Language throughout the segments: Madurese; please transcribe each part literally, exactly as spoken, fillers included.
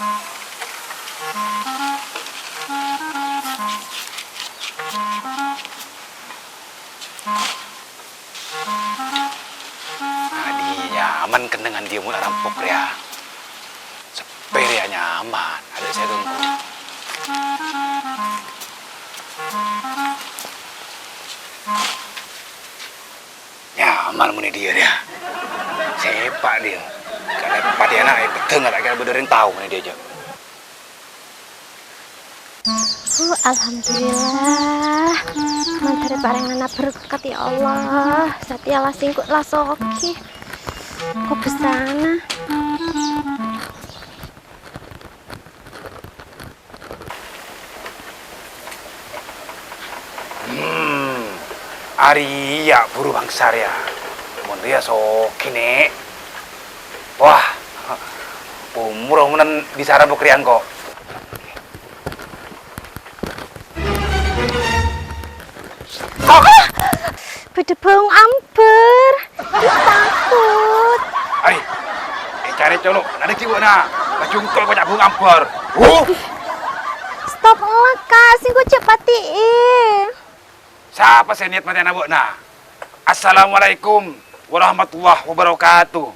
Adi nyaman kennengngan dia mula rampok rèya. Seppè rèya nyaman, ada saya ganggu. Nyaman muni dia rèya. Sepa' dia. Kalau pati anak, eh, betul nggak tak kira benerin tahu muni dia aja. Oh, alhamdulillah. Mantare parengana berkat, ya Allah. Satya la sengko' la sogi. Kok besana? Hmm, arèya buru bangsa rèya. Mon rèya sogi, Nè'. Wah, umur omonan bisa rampok rèya engko'. Bâdâ bâung ambâr. Aduh, takut. Ai, ècarè colo', nalèk jiwâna. Laju engko' èkoca' bâung ambâr. Huh! Stop, ella, Kak. Sengko' jhâ' patè'è. Sapa sè niyat matèna bâ'na? Assalamualaikum warahmatullahi wabarakatuh.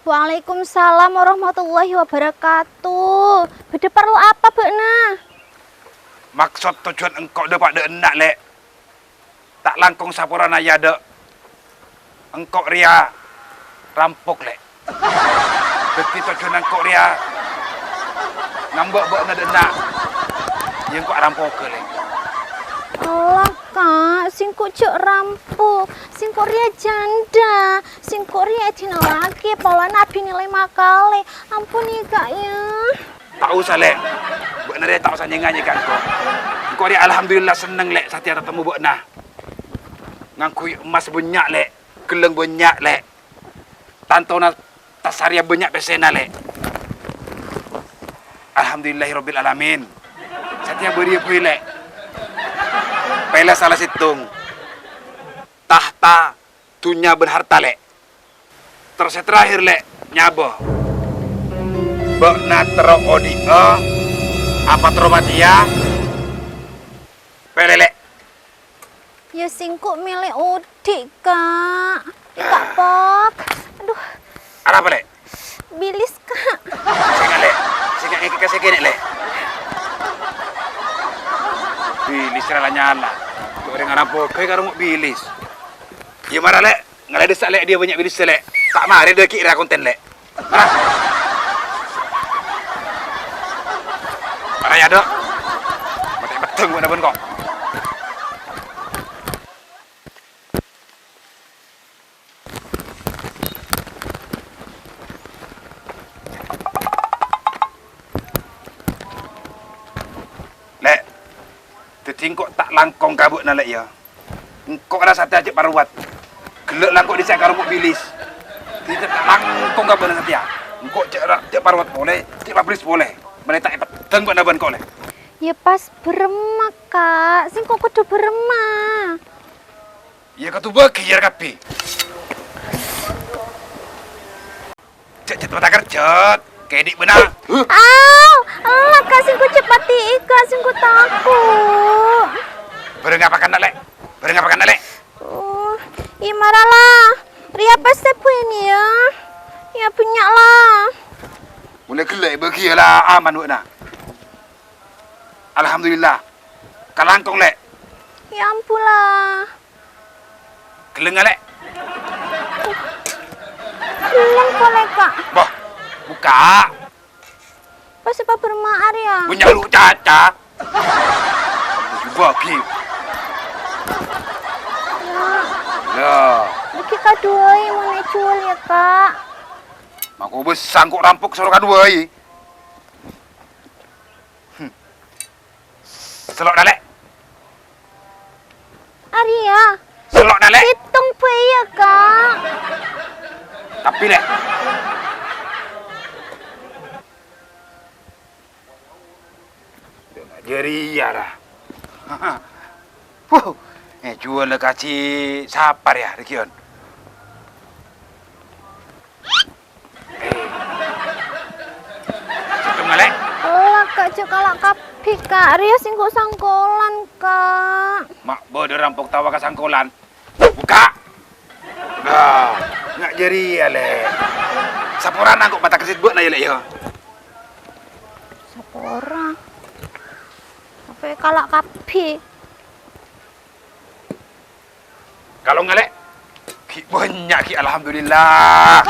Waalaikumsalam warahmatullahi wabarakatuh. Bâdâ parlo apa bâ'na? Maksod tojjhuwân engko' dâpa' dâ' enna', Lè'. Ta' langkong saporana, yâ, dâ'. Engko' rèya rampok, Lè'. Dâddhi tojjhuwânna engko' rèya ngambâ' bâ'na dâ' enna'. Iyâ, engko' arampoghâ, Lè'. Ella, Kak, sengko' jhâ' rampok. Sengko' rèya jhândhâ. Sengko' rèya èdina'aghi polana abinè lèma kalè. Ampon, yâ, Kak, yâ. Ta' osa, Lè'. Bâ'na rèya ta' osa nyè-nganyè ka engko'. Engko' rèya alhamdulillah senneng, Lè', satèya tatemmo bâ'na. Ngangghuy emmas bânnya', Lè'. Ghellâng bânnya', Lè'. Tantona tas arèya bânnya' pèssèna, Lè'. Alhamdulillahirabbil alamin. Satèya bâriyâ bhâi, Lè'. Pèlè sala sèttong. Tahta, dhunnya bân harta, Lè'. Terros sè terakhir, Lè', nyabâ. Bâ'na terro odi'â apa terro matèya? Pèlè, Lè'. Yâ, sengko' mèlè odi', Kak. Yâ, Kak, Pok. Aduh. Arapa, Lè'? Bilis, Kak. Sènga', Lè'. Sènga' ngèkè ka sè kènè', Lè'. Bilis la nyala. Kok orèng arampoghâ karo ngo' bilis. Yâ, mara, Lè'. Ngalè dissa', Lè', dhiyâ bânnya' bilissa, Lè'. Ta' marè dâggi' ra kontèn, Lè'. Hah? Mara, yâ, dâ'. Matè peddhâng bâ'na bân ko'. Lè', dâddhi engko' ta' langkong ka bâ'na, Lè', yâ. Engko' ra satèya jhâ' parowat. Ghellâ' langkong dissa' karo mo' bilis. Dâddhi ta' langkong ka bâ'na satèya. Engko' jhâ' ra, jhâ' parowat polè, jhâ' pabris polè. Mèlè ta' èpeddhâng bâ'na bân ko', Lè'. Yâ pas bârâmma, Kak. Sèngko' kodhu bârâmma. Yâ kodhu bâgi yâ kabbhi. Jhât, jhât, mata kerjhât. Kèdhi' bâ'na. Aw, ella, Kak, sèngko' jhâ' patè'è, Kak, sèngko' tako'. Bârâng apa kana', Lè'? Bârâng apa kana', Lè'? Oh, iyâ mara, la. Rèya pastè bânnè, yâ. Yâ, bânnya', la. Molaè ghellâ' èbâgi, yâ, la, aman, bâ'na. Alhamdulillah. Kalangkong, Lè'. Yâ ampon, la. Ghellângnga, Lè'. Ghellâng polè, Kak. Bâh, bukka'. Pas èpabârâmma'a rèya. Bânnya' lu caca. Bâgi. Yâ. Yâ. Bâgi kaduwâi mon èjhuwâl yâ, Kak. Mako bâ sèngko' rampok soro kaduwâi. Hmm. Sèllo'na, Lè'. Arèya. Sèllo'na, Lè'. Sèttong bhâi yâ, Kak. Kabbhi, Lè'. Jârèya, ra. Huh, èjhuwâl kajhi sapa rèya, Region? Eh. Sèttong, Lè'. Jhâ' kala' kabbhi, Ka'. Rèya sèngko' sangkolan, Ka'. Ma' bâdâ rampok tawa ka sangkolan. Bukka'! Nah, nga' jârèya, Lè'. Saporana engko' mata kersit bâ'na, yâ, Lè', yâ? Sapora. Apa èkala' kabbhi? Kalongnga, Lè'. Ghi' bânnya', ghi', alhamdulillah.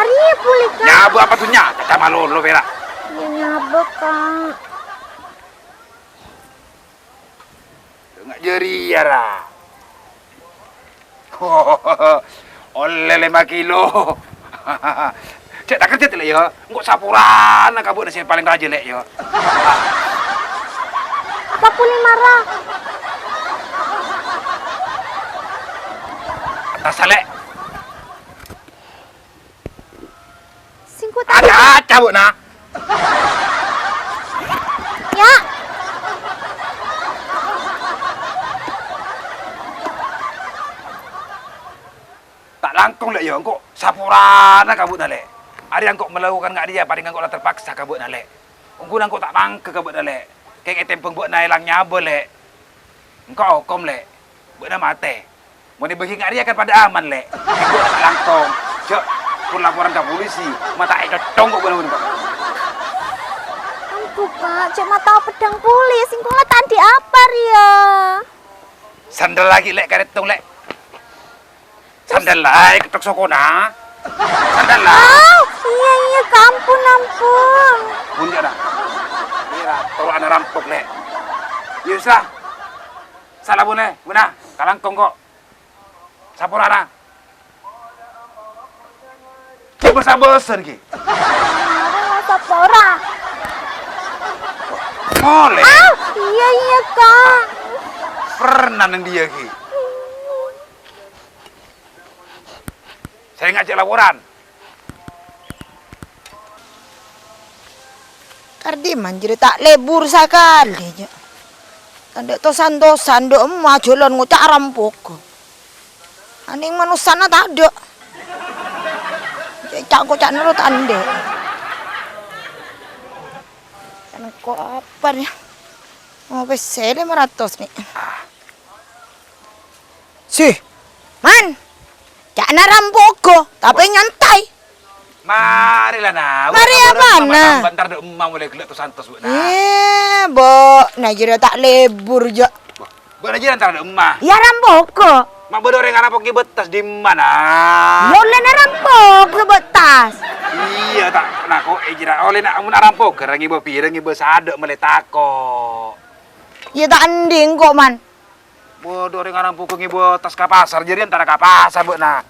Arèya polè, Ka'. Nyabâ apa dhunnya? Caca malolo, pèra'. Iyâ, nyabâ, Ka'. Nga' jârèya, ra. Ollè lèma kilo. Cè' ta' kerjhât, Lè', yâ. Engko' saporana ka bâ'na sè palèng rajâ, Lè', yâ. Apa polè mara? Attas, Lè'. Sèngko' ta' Ada aja, Bu, nah. Yâ. Ta' langkong, Lè', yâ, engko' saporana ka bâ'na, Lè'. Arèya engko' malakokan nga' rèya, parèng engko' la terpaksa ka bâ'na, Lè'. Ongghu engko' ta' mangghâ ka bâ'na, Lè'. Kèng ètèmbhâng bâ'na èlang nyabâ, Lè'. Engko' hokom, Lè'. Bâ'na matè. Mon èbâghi nga' rèya kan padâ aman, Lè'. Kèng bâ'na ta' langkong. Jhâ' pon laporan ka polisi, ma' ta' ècocong kok bâ'na, bâ'na. Ampon, Ka', jhâ' ma' tao peddhâng polè, sèngko' la ta' andi' apa rèya. Sandal lagi, Lè', karèttong, Lè'. Sandal, Lè', kettok sokona. Sandal, Lè'. Ah, iyâ, iyâ, Ka', ampon, ampon. Pon, jhâ', nah. Iyâ, toro'na rampok, Lè'. Yâ, wis, lah. Sala, Bu, nè, Bu, nah, kalangkong kok. Saporana. Cè' bâsa-bâsana, ghi. Sapora. Molè. Ah, iyâ, iyâ, Ka'. Pernah neng dia, ghi. Saya ngajak laporan. Kardimman jârèya ta' lebur sakalè, jhâ'. Tadâ' tosan-tosan, dâ' emma jhâlân ngoca' rampok. Anèng manossana tadâ'. Cè' ca'-koca'na ro tadâ'. Kan engko' apa, yâ? Oh, pèssè lèma ratos, nè. Sih, Man. Ca'na rampok, tapè nyantai. Marè la, nah. Marè apana? Entar dâ' emma molè ghellâ' to santos, Bu, nah. Eh, Bu, nah jârèya ta' lebur, jhâ'. Bâ'na jârèya entar dâ' emma. Iyâ, rampok. Ma' bâdâ orèng arampok ngibâ tas dimma, nah? Iyâ, ollèna rampok ngibâ tas. Iyâ, ta', nah, kok, eh, jârèya ollèna, mon arampok, ghârâ ngibâ pirèng, ngibâ sadâ' mellè tako'. Iyâ, ta' ending kok, Man. Bâdâ orèng arampok ngibâ tas ka pasar, jârèya entara ka pasar, bâ'na.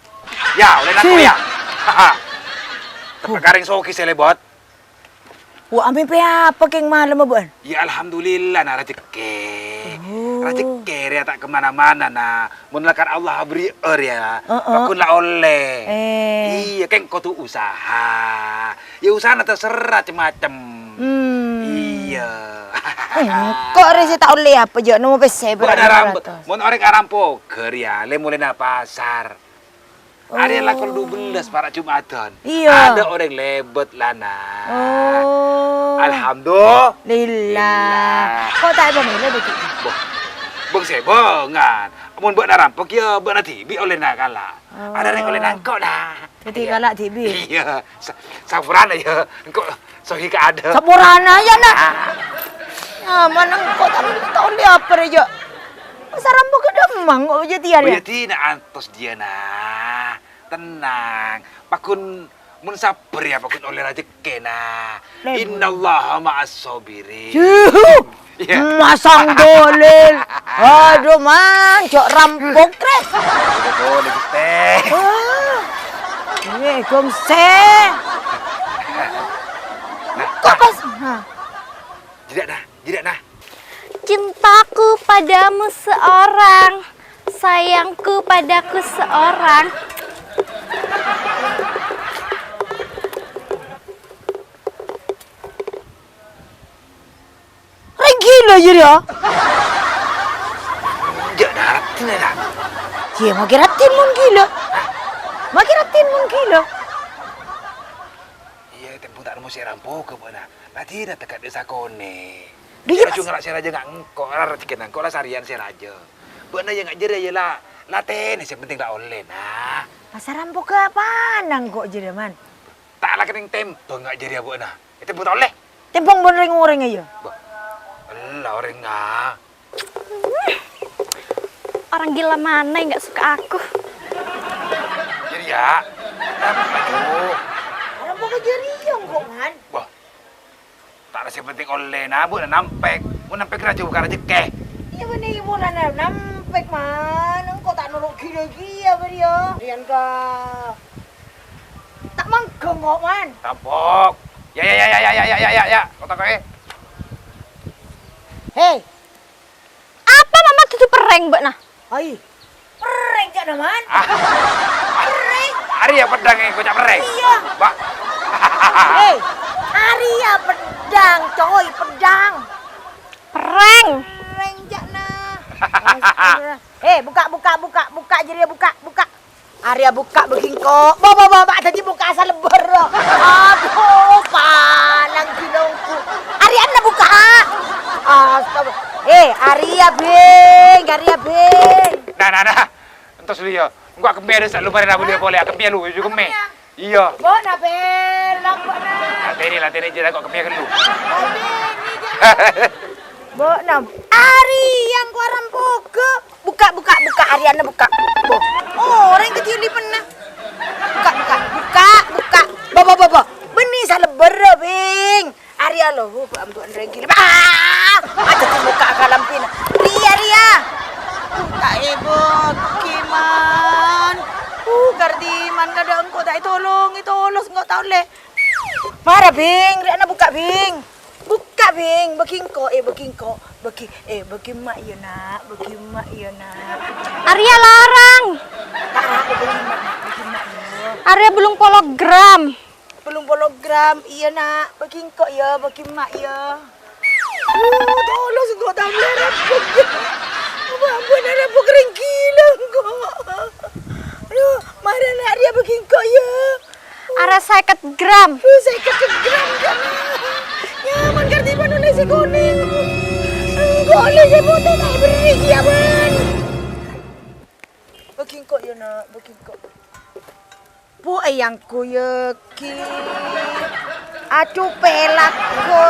Yâ, ollè nangko', yâ. Teppa'na karèng soghi sè lèbât. Wa, amèpè apa kèng malemma, bâ'na? Yâ, alhamdulillah, na, rajhekkè. Oh. Rajhekkè rèya ta' ka mana-mana, na. Mon lakar Allah aberri'â rèya, heeh, pagghun la ollè. Eh. Iyâ, kèng kodhu usaha. Yâ, usahana terserah cem-macem. Hmm. Iyâ. Eh, engko' rè sè ta' ollè apa, jhâ' nomo pèssè bârâmpa. Mon orèng arampok, ghârâ lè molèna pasar. Arè la kol dubellâs para' Jum'adhân. Iyâ. Adâ' orèng lèbât la, na. Oh. Alhamdulillah. Lillah. Kok ta' èpamèlè, Budi? Boh, bâng-sèbângan. Mon bâ'na rampok, yâ bâ'na dhibi' ollèna kala'. Oh. Arè rèng ollè nangko', nah. Dhâddhi kala' dhibi'? Iyâ. Sa-, saporana, yâ. Engko' soghi ka adâ'. Saporana, yâ, nah. Ah. Yâ, man engko' ta' ta' ollè apa rè, jhâ'. Masa rampok ghâdhâmmang kok jâ' tèya, yâ? Yâ, dina antos dhiyâ, nah. Tenang. Pagghun mon sabbhâr, yâ, pagghun ollè rajhekkè, nah. Lèbât. Innallaha ma'as shabirin. Juhu! Iyâ. Masang dalil. Aduh, Man, jhâ' rampok, rè. Boleh, Gusti. Wah. Iyâ, gomsè. Nah, kok nah. Pas, nah. Jhâ', nah, jhâ', nah. Cintaku padamu seorang, sayangku padaku seorang. Rèng ghilâ jârèya. Jhâ' na raddhinna, ra. Iyâ, makè raddhin mon ghilâ. Makè raddhin mon ghilâ. Iyâ, Tempo ta' nemmo sè èrampoghâ bâ'na. La dina tegghâ' dâ' sakonè'. Iyâ, Jârèya pas. Jhung ngala' sè rajâ nga' engko', la rejhekkèna engko', la sarèyan sè rajâ. Bâ'na yâ nga' jârèya yâ la, la tenè sè penting la ollè, nah. Pas èrampoghâ apana engko' jârèya, Man? Ta' la kennèng tembhâng nga' jârèya bâ'na. Ètembhâng ta' ollè? Tembhâng bân rèng-orèng, iyâ. Bâh, ella orèngnga. Orang gila mana yang nggak suka aku? Jârèya. Aduh. Èrampoghâ jârèya engko', Man. Bâh. Ta' la sè penting ollè, nah, bâ'na nampèk. Mon nampèk rajâ bukka' rejhekkè. Iyâ, bânnè ibu nana nampèk, Man. Engko' ta' noro' ghilâ-ghilâ, bâriyâ. Iyân ka. Ta' mangghâng kok, Man. Tampok. Ya, ya, ya, ya. Kok tako'è. Hei. Apa Mama dudu perrèng bâ'na? Ai. Perrèng ca'na, Man. Ah. Perrèng. Arèya peddhâng engko' ca' perrèng. Iyâ. Mbak. Hei, arèya peddhâng, coy, peddhâng. Perrèng. Perrèng ca'na. Astagfirullah. Hei, bukka', bukka', bukka', bukka' jârèya, bukka', bukka'. Arèya bukka' bâghi engko'. Bo, bo, bo, ma' dhâddhi bukka' asal lebbhâr. Adhu, palang ghilâ ongghu. Arèyanna bukka'. Astaga. Eh, arèya, Bhing. Arèya, Bhing. Nah, nah, nah. Entos lu, ya. Engko' akemmè dâ' sa' lu marè rabu polè. Akemmè lu, ju kemmè. Iyâ. Bâ'na, Bhing. Bâ'na. Latènè, latènè, jârèya kok kemmè lu. Bâ'na. Arèya engko' èrampoghâ. Bukka', bukka', bukka', arèyanna bukka'. Bo. Oh, orèng kadhi lipenna. Bukka', bukka', bukka', bukka'. Bo, bo, bo, bo. Bânnè salebbhârrâ, Bhing. Arèya lo, bu, bu, ambu, rèng ghilâ. Ah! Ajâ bukka' kalambhina. Rèya, rèya. Bukka', èbâghi, Man. Uh, Kardiman, kadhâng engko' ta' ètolong, ètolos, engko' ta' ollè. Mara, Bhing, rè'na bukka', Bhing. Bukka', Bhing, bâghi engko', eh, bâghi engko', bâghi, eh, bâghi emma', iyâ, Na', bâghi emma', iyâ, Na'. Arèya larang. Ta' rabu bâghi emma', Na', bâghi emma', iyâ. Arèya bâllung polo gram. Bâllung polo gram, iyâ, Na', bâghi engko', iyâ, bâghi emma', iyâ. Uh, tolos engko' ta' ollè rabu. Apa ampon rabu rèng ghilâ engko'. Aduh, mara, Na', rèya bâghi engko', iyâ. Arèya sèket gram. Uh, sèket gram, jâ'. Nyaman Kardiman ollè sè konèng. Engko' ollè sè potè ta' èberri' kèya, Man. Bâghi engko', iyâ, Na', bâghi engko'. Bu, èyangghuyyâghi. Adhu, pèlakko.